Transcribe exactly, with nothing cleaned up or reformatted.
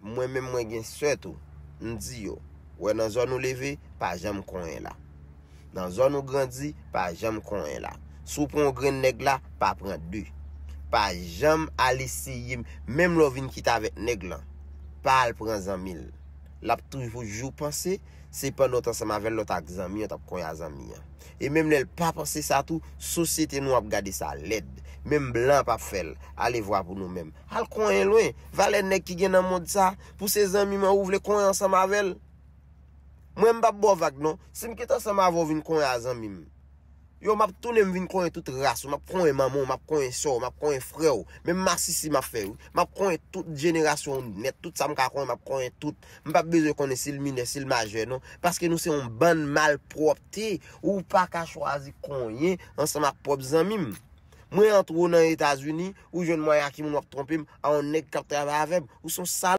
Mwen menm mwen gen sè tou. M di yo, wè nan zòn ou leve, pa janm konyen la. Nan zòn ou grandi, pa janm konyen la. Si w pran yon grenn nèg la, pa pran de. Pa janm al eseye, menm lè w vin kite avèk nèg lan, pa al pran zanmi l. L ap toujou panse se pandan w t ansanm avè l lè w t ak zanmi an, w t ap konyen a zanmi an. E menm lè l pa panse sa tou, sosyete nou ap gade sa lèd. Menm blan p ap fè l. Ale vwa pou nou menm. Al konyen lwen. Valè nèg ki gen nan mond sa, pou se zanmi m an ou vle konyen ansanm avè l. Mwen m p ap ba w vag non. Si m kite ansanm avè w vin konyen a zanmi m, yo, m ap tounen m vin konyen tout ras ou, m ap konyen manman w, m ap konyen sè w, m ap konyen frè w. Menm masisi m ap fè wi. M ap konyen tout jenerasyon w nèt, tout sa m ka konyen, m ap konyen tout. M p ap bezwen konnen si l minè, si l majè non. Paske nou se yon bann malpwòpte. Ou pa ka chwazi konyen ansanm ak pwòp zanmi m. Mwen antre w nan Etazini, ou jwenn mwen ak yon moun w ap twonpe m, a yon nèg k ap travay avè m. Ou se yon sal